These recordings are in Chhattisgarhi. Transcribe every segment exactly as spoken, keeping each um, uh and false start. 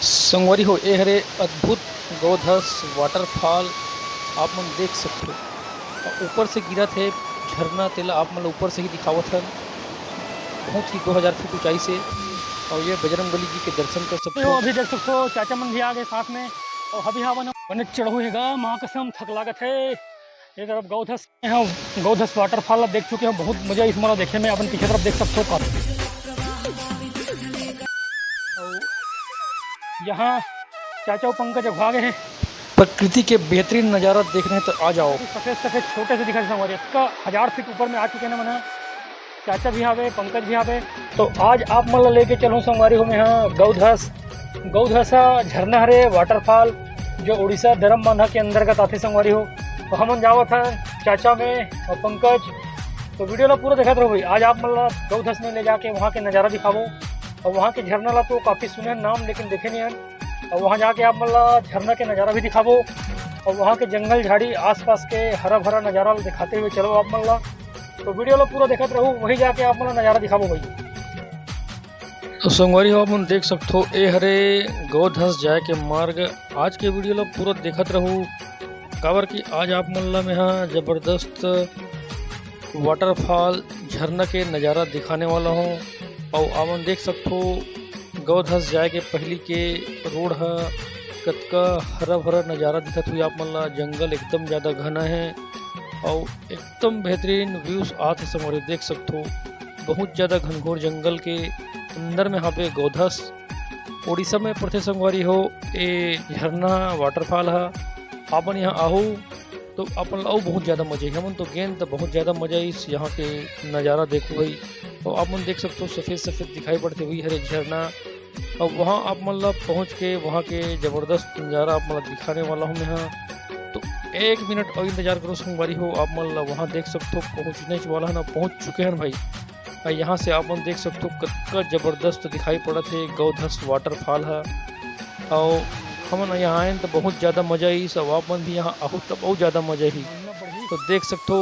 संगवारी हो, ए हरे अद्भुत गौधस वाटरफॉल, आप मन देख सकथो। अउ ऊपर से गिरत हे झरना, तेला आप मन ल ऊपर से ही दिखावत हन। बहुत ही दो हज़ार फीट ऊंचाई से, अउ ये बजरंग बली जी के दर्शन कर सकथो। अभी देख सकथो, चाचा मन भी आ गए साथ में, अउ अभी हवा न बने चढ़ऊ हे गा, माँ कसम थक लागत हे। ये तरफ गौधस, हम गौधस वाटरफॉल ला देख चुके हैं, बहुत मजा इस मला देखे में। अपन पीछे तरफ देख सकथो का, अउ यहाँ चाचा अउ पंकज अघवा गए हैं। प्रकृति के बेहतरीन नजारा देखने तो आ जाओ। सफेद सफेद छोटे से दिखा संगवारी, इसका हजार फीट ऊपर में आ चुके हैं ना मना। चाचा भी आवे, पंकज भी आवे। तो आज आप मन ला लेके चलूँ संगवारी हो मैं, हाँ, गौधस, गौधसा झरना हरे वाटरफॉल, जो उड़ीसा धर्म बांधा के अंतर्गत आथे संगवारी हो। तो हमन जावत हन चाचा में अउ पंकज। तो वीडियो ला पूरा देखत रहो भाई। आज आप मन ला गौधस में ले जाके वहाँ के नज़ारा दिखाबो, अउ वहाँ के झरना ला तो काफ़ी सुने हन नाम, लेकिन देखे नहीं हन। अउ वहाँ जाके आप मन ला झरना के नज़ारा भी दिखाबो, अउ वहाँ के जंगल झाड़ी, आसपास के हरा भरा नज़ारा ला दिखाते हुए चलो आप मन ला। तो वीडियो ला पूरा देखत रहो, वही जाके आप मन ला नज़ारा दिखाबो भाई। तो संगवारी हो, आप मन देख सकथो, ए हरे गौधस जाए के मार्ग। आज के वीडियो ला पूरा देखत रहो, काबर कि आज आप मन ला मैं हा जबरदस्त वाटरफॉल, झरना के नज़ारा दिखाने वाला हूँ। अउ आप मन देख सकथो, गौधस जाए के पहली के रोड ह, कतका हरा भरा नज़ारा दिखत हुई आप मन ला। जंगल एकदम ज़्यादा घना है अउ एकदम बेहतरीन व्यूज आत हे संगवारी, देख सकथो। बहुत ज़्यादा घनघोर जंगल के अंदर में हावे गौधस। उड़ीसा में पड़थे संगवारी हो ए झरना, वाटरफॉल ह। आपन यहाँ आहू तो आपन ला अउ बहुत ज़्यादा मजा आही। हमन तो गेन तो बहुत ज़्यादा मजा आइस यहाँ के नज़ारा देखो भाई। और आप मन देख सकथो, सफेद सफेद दिखाई पड़थे वही हरे झरना। अब वहाँ आप मन ला पहुँच के वहाँ के जबरदस्त नज़ारा आप मन ला दिखाने वाला हूँ मैं। हाँ, तो एक मिनट और इंतजार करो संगवारी हो, आप मन ला वहाँ देख सकथो, पहुँचने वाला है ना, पहुँच चुके हैं भाई। अउ यहाँ से आप मन देख सकथो, कतका जबरदस्त दिखाई पड़त हे गौधस वाटरफॉल ह। अउ हमन यहाँ आएन त बहुत ज़्यादा मजा आइस, अउ आप मन भी यहाँ आहू त बहुत ज़्यादा मजा आही। तो देख सकथो,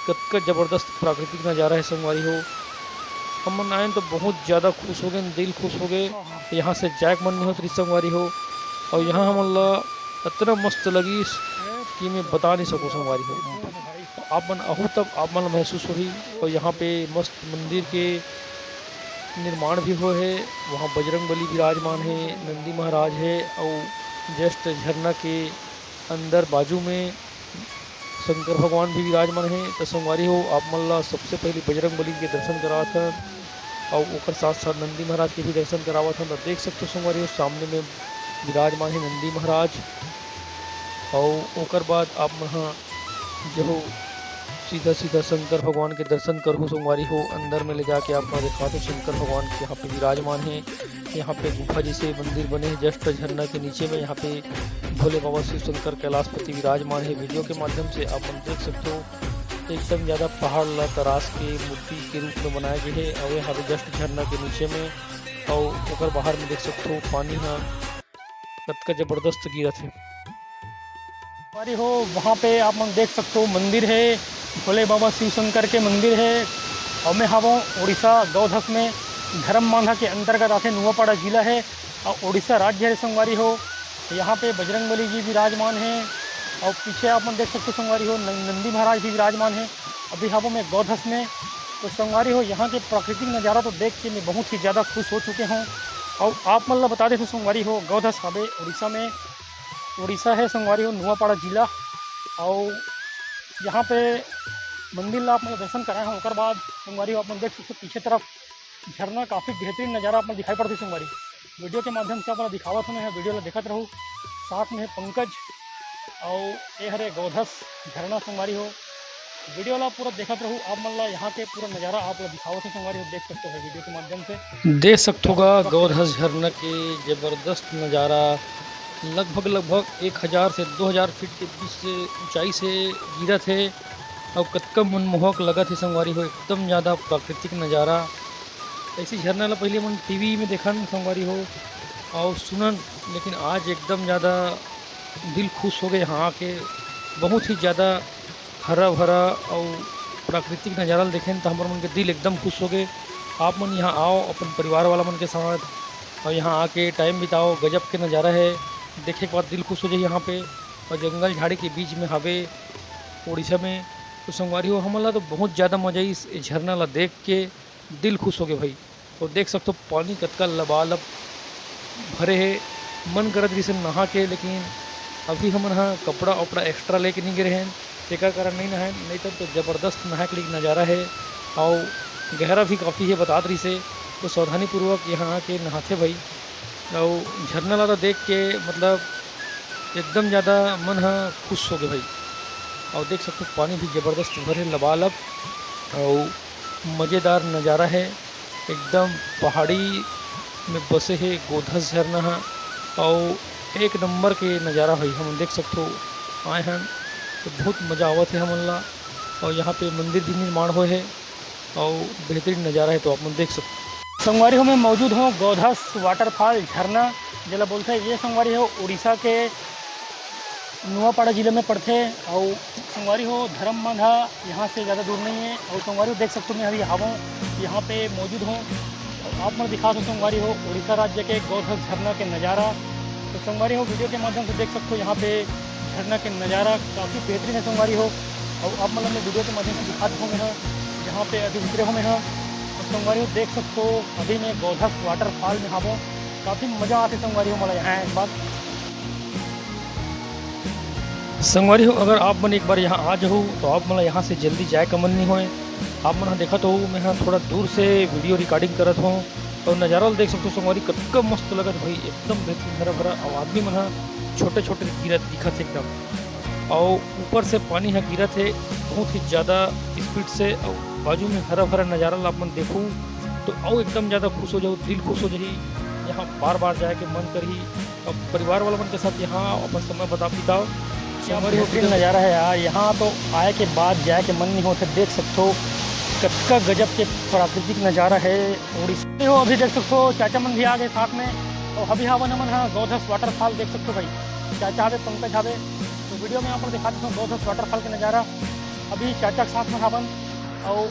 कतका जबरदस्त प्राकृतिक नज़ारा हे संगवारी हो। हमन आएन त बहुत ज़्यादा खुश हो गए, दिल खुश हो गए। यहाँ से जाए के मन नहीं होत रहिस संगवारी हो। अउ यहाँ हमन ला अतना मस्त लगिस कि मैं बता नहीं सकूँ संगवारी हो। आप मन आहू तब आप मन ला महसूस होही। अउ यहाँ पे मस्त मंदिर के निर्माण भी होए हे। वहाँ बजरंग बली विराजमान हे, नंदी महाराज हे, अउ just झरना के अंदर बाजू में शंकर भगवान भी विराजमान हे। तो संगवारी हो, आप मन ला सबसे पहले बजरंग बली के दर्शन करावत हन, अउ ओकर साथ साथ नंदी महाराज के भी दर्शन करावत हन। तो देख सकथो संगवारी हो, सामने में विराजमान हे नंदी महाराज। अउ ओकर बाद आप मन ह जहू सीधा सीधा शंकर भगवान के दर्शन करहू संगवारी हो। अंदर में ले जाके आप मन देखा तो शंकर भगवान के यहाँ पे विराजमान हे। यहाँ पे गुफा जैसे मंदिर बने हे, just झरना के नीचे में यहाँ पे भोले बाबा शिव शंकर कैलाशपति विराजमान हे। वीडियो के माध्यम से आप मन देख सकथो, एकदम ज़्यादा पहाड़ ला तराश के मूर्ति के रूप में बनाए गए हे। अउ यहाँ पे just झरना के नीचे में, अउ ओकर बाहर में देख सकथो पानी ह कतका जबरदस्त गिरत हे। संगवारी हो, वहाँ पे आप मन देख सकथो, मंदिर हे, भोले बाबा शिव शंकर के मंदिर हे। अउ मैं हवं उड़ीसा गौधस में, धर्म बांधा के अंतर्गत आथे, नुआपाड़ा जिला हे अउ उड़ीसा राज्य हे संगवारी हो। यहाँ पे बजरंग बली जी विराजमान हे अउ पीछे आप मन देख सकथो संगवारी हो, नं-, नंदी महाराज भी विराजमान हे। अभी हवं मैं गौधस में। तो संगवारी हो, यहाँ के प्राकृतिक नज़ारा तो देख के मैं बहुत ही ज़्यादा खुश हो चुके हूँ। अउ आप मन ला बता देथों संगवारी हो, गौधस हवे उड़ीसा में, उड़ीसा हे संगवारी हो, नुआपाड़ा जिला। अउ यहाँ पे मंदिर ला आप मन ला दर्शन कराए हूँ, ओकर बाद संगवारी हो, आप मन देख सकथो पीछे तरफ झरना, काफ़ी बेहतरीन नज़ारा आप मन दिखाई पड़थे संगवारी। वीडियो के माध्यम से आप मन ला दिखावत हूँ मैं, वीडियो ला देखत रहू। साथ में हे पंकज, अउ ए हरे गौधस झरना संगवारी हो। वीडियो ला पूरा देखत रहू, आप मन ला यहाँ के पूरा नज़ारा आप ला दिखावत हूँ संगवारी हो, देख सकथो हो वीडियो के माध्यम से। देख सकथो गा गौधस झरना के जबरदस्त नज़ारा, लगभग लगभग एक हज़ार से दो हज़ार फीट के बीच से ऊंचाई से गिरत हे। अउ कतका मनमोहक लगत हे संगवारी हो, एकदम ज़्यादा प्राकृतिक नज़ारा। ऐसी झरना ला पहले मन टीवी में देखन संगवारी हो अउ सुनन, लेकिन आज एकदम ज़्यादा दिल खुश हो गए यहाँ आके। बहुत ही ज़्यादा हरा भरा अउ प्राकृतिक नज़ारा ल देखेन त हमर मन के दिल एकदम खुश हो गए। आप मन यहाँ आओ अपन परिवार वाला मन के साथ, अउ यहाँ आके टाइम बिताओ, गजब के नज़ारा हे, देखे के बाद दिल खुश हो जाही यहाँ पे। अउ जंगल झाड़ी के बीच में हवे उड़ीसा में। तो संगवारी हो, हमन ला तो बहुत ज़्यादा मज़ा आइस ए झरना ला देख के, दिल खुश हो गे भाई। अउ देख सकथो पानी कतका लबालब भरे हे, मन करत रहिसे नहा के, लेकिन अभी हमन ह कपड़ा-उपड़ा एक्स्ट्रा लेके नइ गे रहेन, तेकर कारण नइ नहाएन, नइ तब तो जबरदस्त नहाए के लिए नज़ारा हे। अउ गहरा भी काफ़ी हे बतात रहिसे, तो सावधानीपूर्वक यहाँ आके नहाथे भाई। अउ झरना ला तो देख के मतलब एकदम ज़्यादा मन ह खुश हो गे भाई। अउ देख सकथो पानी भी जबरदस्त भरे लबालब, अउ मज़ेदार नज़ारा हे। एकदम पहाड़ी में बसे हे गोधस झरना ह, अउ एक नंबर के नज़ारा भाई। हमन देख सकथो आए हन तो बहुत मज़ा आवत हे हमन ला। अउ यहाँ पे मंदिर भी निर्माण होए हे, अउ बेहतरीन नज़ारा हे, तो आप मन देख सकथो। संगवारी हो, मैं मौजूद हूँ गौधस वाटरफॉल झरना, जेला बोलथे। ये संगवारी हो उड़ीसा के नुआपाड़ा जिला में पड़थे। अउ संगवारी हो, धर्मबंधा यहाँ से ज़्यादा दूर नहीं है। अउ संगवारी हो, देख सकथो मैं अभी हावों, यहाँ पे मौजूद हूँ। अउ आप मन दिखा सकथो संगवारी हो उड़ीसा राज्य के गौधस झरना के नज़ारा। तो संगवारी हो, वीडियो के माध्यम से देख सकथो यहाँ पे झरना के नज़ारा काफ़ी बेहतरीन है संगवारी हो। अउ आप मन ला मैं वीडियो के माध्यम से दिखा देथों मैं ह, जहाँ पे अभी उतरे हों मैं ह। तो संगवारी हो, देख सकथो अभी मैं गौधस वाटरफॉल में हावों। काफ़ी मज़ा आथे संगवारी हो मोला यहाँ एक बार। संगवारी हो, अगर आप मन एक बार यहाँ आ जाहू तो आप मन ला यहाँ से जल्दी जाए का मन नहीं होए। आप मन ह देखत हो, मैं ह थोड़ा दूर से वीडियो रिकॉर्डिंग करत हूँ। अउ नज़ारा ल देख सकथो संगवारी, कतका मस्त लगत भाई, एकदम बेहतरीन हरा भरा। अउ आदमी मन ह छोटे छोटे गिरत दिखत हे एकदम। अउ ऊपर से पानी ह गिरत हे बहुत ही ज़्यादा स्पीड से। अउ बाजू में हरा भरा नज़ारा ल आप मन देखू तो अउ एकदम ज़्यादा खुश हो जाहू, दिल खुश हो जाही। यहाँ बार बार जाए के मन करही। अब परिवार वाला मन के साथ यहाँ अपन समय बता बिताओ। क्या संगवारी हो, बेहतरीन नज़ारा है यार। यहाँ तो आए के बाद जाए के मन नहीं होते। देख सकथो कतका गजब के प्राकृतिक नज़ारा है उड़ीसा। हो, अभी देख सकथो चाचा मन भी आ गए साथ में। और अभी हावन हमन ह गौधस वाटरफॉल देख सकथो भाई, चाचा हवे, पंकज हवे। तो वीडियो में आप दिखा देथों गौधस वाटरफॉल के नज़ारा। अभी चाचा के साथ में हावन और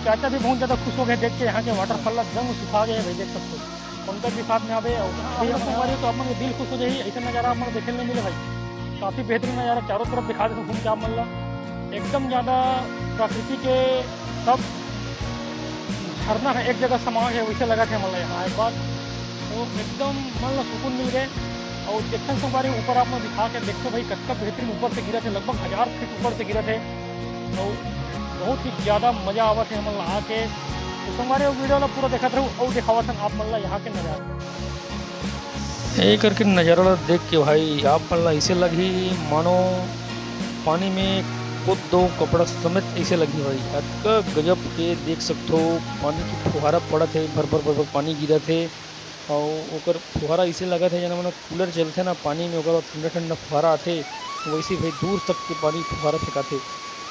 चाचा भी बहुत ज़्यादा खुश हो गए देख के यहाँ के वाटरफॉल ला, दंग सुखा गए भाई, देख सकथो। पंकज भी साथ में आवे और यहाँ अभी आप लोग संगवारी हो तो आप मन के दिल खुश हो जाही। ऐसा नज़ारा आप मन देखे नहीं मिले भाई, काफ़ी बेहतरीन नज़ारा। चारों तरफ दिखा देथों घूम के आप मन ला, एकदम ज़्यादा प्रकृति के सब झरना है एक जगह समा है, वैसे लगत हे हमन ला यहाँ एक बार। तो एकदम मन ला सुकून मिल गए। और देखथन संगवारी ऊपर आप मन दिखा के देखथो भाई कतका बेहतरीन ऊपर से गिरत हे, लगभग हज़ार फीट ऊपर से गिरत हे। और बहुत ही ज़्यादा मज़ा आवत हे हमन ला आके। तो संगवारी वीडियो ला पूरा देखत रहू और दिखावत हन आप मन ला यहाँ के नज़ारा। ए करके नज़ारा ला देख के भाई आप मन ला ऐसे लगही मानो पानी में कूद दो कपड़ा समेत ऐसे लगही भाई। अतका गजब के देख सकथो पानी की फुहारा पड़त हे, भर भर भर भर पानी गिरत हे। और ओकर फुहारा ऐसे लगत हे जना मन कूलर चलथे ना पानी में, ओकर बाद ठंडा ठंडा फुहारा आथे, वैसे भाई दूर तक के पानी फुहारा फेंकाथे।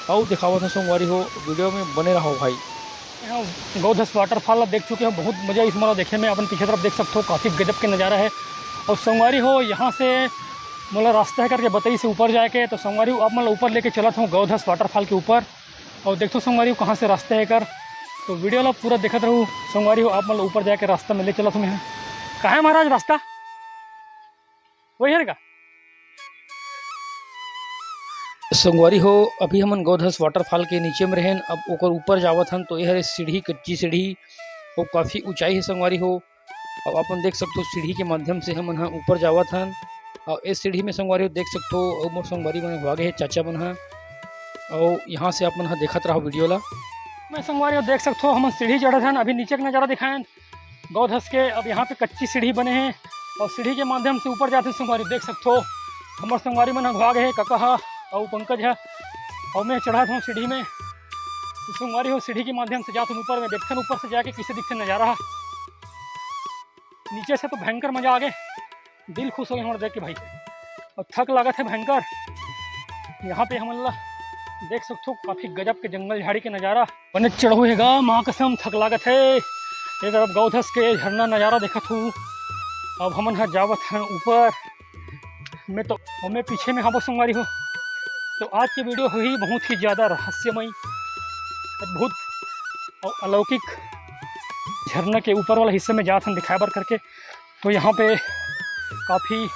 अउ दिखावत हन संगवारी हो, वीडियो में बने रहो भाई। यहाँ गौधस वाटरफॉल ला देख चुके हो, बहुत मजा इस मोला देखे में। अपन पीछे तरफ देख सकथो, काफ़ी गजब के नज़ारा है। और संगवारी हो, यहाँ से मोला रास्ता है करके बताई से ऊपर जाए के, तो संगवारी हो, आप मन ला ऊपर लेके चलत हूँ गौधस वाटरफॉल के ऊपर। और देखथो संगवारी हो, कहाँ से रास्ता है एकर, तो वीडियो ला पूरा देखत रहू संगवारी हो। आप मन ला ऊपर जाए के रास्ता में ले चलत हूँ मैं। कहाँ है महाराज रास्ता? वही है का? संगवारी हो, अभी हमन गौधस वाटरफॉल के नीचे में रहेन, अब ओकर ऊपर जावत हन, तो ये हरे सीढ़ी, कच्ची सीढ़ी, वो काफ़ी ऊंचाई है संगवारी हो। अब अपन देख सकथो सीढ़ी के माध्यम से हमन ह ऊपर जावत हन, और इस सीढ़ी में संगवारी हो देख सकथो, अउ मोर संगवारी मन भागे हे, चाचा मन ह, और यहाँ से आप मन ह देखत रहो वीडियो ला। मैं संगवारी हो देख सकथो, हमन सीढ़ी चढ़त हन, अभी नीचे के नज़ारा दिखाएन। गौधस के अब यहाँ पे कच्ची सीढ़ी बने हे और सीढ़ी के माध्यम से ऊपर जाथे संगवारी। देख सकथो, हमर संगवारी मन ह घुआ गए हे, कका ह अउ पंकज ह, अउ मैं चढ़त हूँ सीढ़ी में। तो संगवारी हो, सीढ़ी के माध्यम से जाथन ऊपर में, देखथन ऊपर से जाके कैसे दिखथे नज़ारा ह। नीचे से तो भयंकर मजा आ गए, दिल खुश हो गए हमर देख के भाई। और थक लागत है भयंकर। यहाँ पे हमन ला देख सकथो काफी गजब के जंगल झाड़ी के नजारा। बने चढ़हू हे गा, माँ कसम थक लागत है। ये तरफ गौधस के झरना नजारा देखत हूँ। अब हमन ह जावत हैं ऊपर। मैं तो, और मैं पीछे में हावो संगवारी हो। तो आज के वीडियो होही बहुत ही ज्यादा रहस्यमय, अद्भुत और अलौकिक। झरना के ऊपर वाला हिस्सा में जात हन दिखाए बर करके। तो यहाँ पे काफ़ी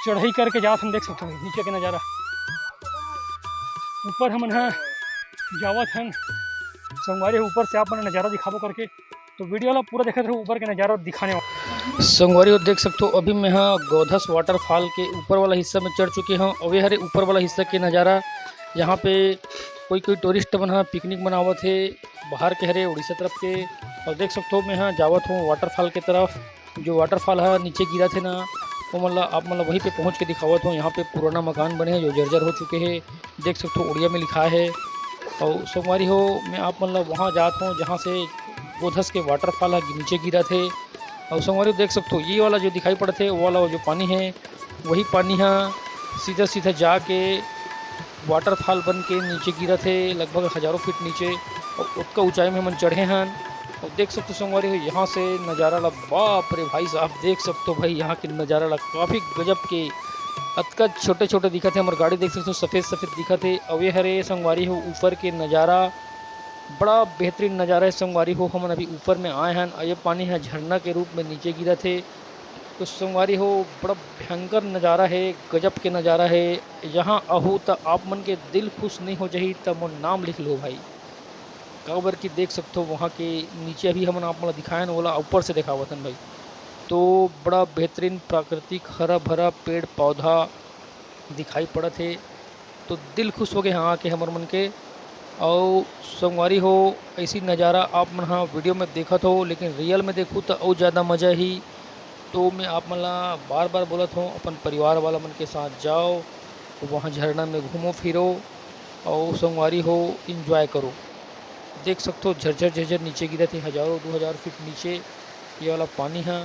चढ़ाई करके जात हन, देख सकथो नीचे के नज़ारा। ऊपर हमन ह जावत हन संगवारी हो, ऊपर से आप मन नज़ारा दिखाबो करके। तो वीडियो ला पूरा देखत रहो, ऊपर के नज़ारा दिखाने वाला। संगवारी हो, देख सकथो अभी मैं ह गौधस वाटरफॉल के ऊपर वाला हिस्सा में चढ़ चुके हूँ। अउ ये हरे ऊपर वाला हिस्सा के नज़ारा। यहाँ पे कोई कोई टूरिस्ट मन ह पिकनिक मनावत हे, बाहर के हरे उड़ीसा तरफ के। अउ देख सकथो मैं ह जावत हूँ वाटरफॉल के तरफ। जो वाटरफॉल ह नीचे गिरत हे ना, वो मन ला आप मन ला वहीं पे पहुँच के दिखावत हूँ। यहाँ पे पुराना मकान बने हे जो जर्जर हो चुके हे। देख सकथो उड़िया में लिखा हे। अउ संगवारी हो, मैं आप मन ला वहाँ जात हूँ जहाँ से गौधस के वाटरफॉल ह नीचे गिरत हे। अउ संगवारी हो, देख सकथो ये वाला जो दिखाई पड़त हे, वो वाला जो पानी हे, वही पानी ह सीधा सीधा जाके वाटरफॉल बन के नीचे गिरत हे, लगभग हजारों फीट नीचे। अउ ओतका ऊंचाई में हमन चढ़े हन। अउ देख सकथो संगवारी हो, यहाँ से नज़ारा ला, बाप रे भाई साहब, देख सकथो भाई, यहाँ के नज़ारा ला, काफ़ी गजब के। अतका छोटे छोटे दिखत हे, हमर गाड़ी देख सकथो सफ़ेद सफ़ेद दिखत हे। अउ ये हरे संगवारी हो ऊपर के नज़ारा, बड़ा बेहतरीन नज़ारा हे संगवारी हो। हमन अभी ऊपर में आए हन, अउ ये पानी ह झरना के रूप में नीचे गिरत हे। तो संगवारी हो, बड़ा भयंकर नज़ारा हे, गजब के नज़ारा हे। यहाँ आहू त आप मन के दिल खुश नहीं हो जाही त मोर नाम लिख लो भाई। काबर कि देख सकथो वहाँ के नीचे अभी हमन आप मन ला दिखाए हन, ओला ऊपर से देखावत हन भाई। तो बड़ा बेहतरीन प्राकृतिक हरा भरा पेड़ पौधा दिखाई पड़त हे, तो दिल खुश हो गए यहाँ आके हमर मन के। अउ संगवारी हो, ऐसी नज़ारा आप मन ह वीडियो में देखत हो, लेकिन रियल में देखू त अउ ज़्यादा मज़ा ही। तो मैं आप मन ला बार बार बोलत हूँ, अपन परिवार वाला मन के साथ जाओ, वहाँ झरना में घूमो फिरो, अउ संगवारी हो, एंजॉय करो। देख सकथो झरझर झरझर नीचे गिरत हे, हजारों दो हज़ार फीट नीचे ये वाला पानी ह।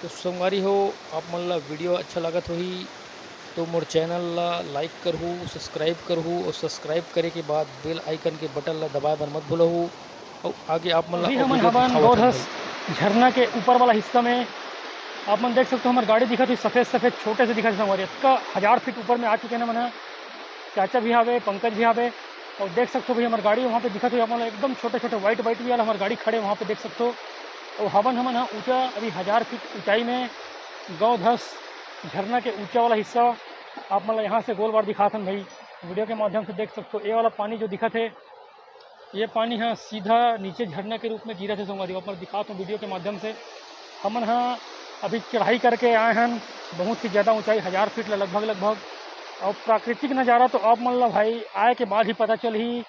तो संगवारी हो, आप मन ला वीडियो अच्छा लागत होही तो मोर चैनल ला लाइक करहू, सब्सक्राइब करहू, और सब्सक्राइब करे के बाद बेल आइकन के बटन ला दबाए बर मत भूलहू। और आगे आप मन ला अभी और हमन वीडियो हवन दिखावत हन गौधस भाई। झरना के ऊपर वाला हिस्सा में। आप मन देख सकते हो, हमार गाड़ी दिखत हुई सफ़ेद सफ़ेद छोटे से दिखत हे संगवारी, इतका हज़ार फीट ऊपर में आ चुके हैं ना मन। चाचा भी हावे, पंकज भी हावे, और देख सकते हो भाई हमार गाड़ी वहाँ पे दिखत हुई आप मन ला, एकदम छोटे छोटे वाइट वाइट भी वाला हमार गाड़ी खड़े वहाँ पे देख सकते हो। और हवन हमन ह ऊंचा, अभी हज़ार फीट ऊंचाई में गौधस झरना के ऊंचा वाला हिस्सा आप मन ला यहाँ से गोल बार दिखात हन भाई, वीडियो के माध्यम से देख सकते हो। ये वाला पानी जो दिखत हे, ये पानी ह सीधा नीचे झरना के रूप में गिरत हे संगवारी, आप मन दिखात हूँ वीडियो के माध्यम से। हमन ह अभी चढ़ाई करके आए हन, बहुत ही ज़्यादा ऊंचाई, हज़ार फीट ला लगभग लगभग। और प्राकृतिक नज़ारा तो आप मन ला भाई आए के बाद ही पता चलही।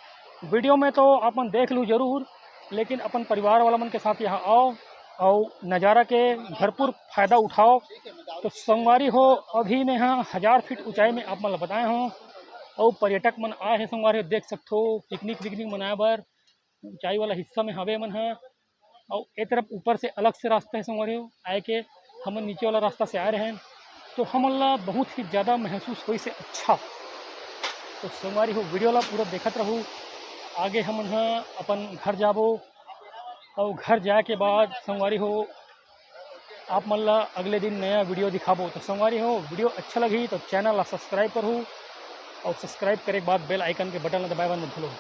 वीडियो में तो आप मन देख लू जरूर, लेकिन अपन परिवार वाला मन के साथ यहाँ आओ और नज़ारा के भरपूर फ़ायदा उठाओ। तो संगवारी हो, अभी मैं ह हज़ार फीट ऊंचाई में आप मन ला बताए हूँ, और पर्यटक मन आए हे संगवारी हो, देख सकथो पिकनिक विकनिक मनाए बर ऊंचाई वाला हिस्सा में हवे मन ह। और ए तरफ ऊपर से अलग से रास्ता हे संगवारी हो, आए के हमन नीचे वाला रास्ता से आए रहेन, तो हमन ला बहुत ही ज़्यादा महसूस होइस हे अच्छा। तो संगवारी हो, वीडियो ला पूरा देखत रहू, आगे हमन ह अपन घर जाबो, और घर जाए के बाद संगवारी हो, आप मन ला अगले दिन नया वीडियो दिखाबो। तो संगवारी हो, वीडियो अच्छा लगही तो चैनल ला सब्सक्राइब करहू, और सब्सक्राइब करे के बाद बेल आइकन के बटन ला दबाए बर मत भूलो।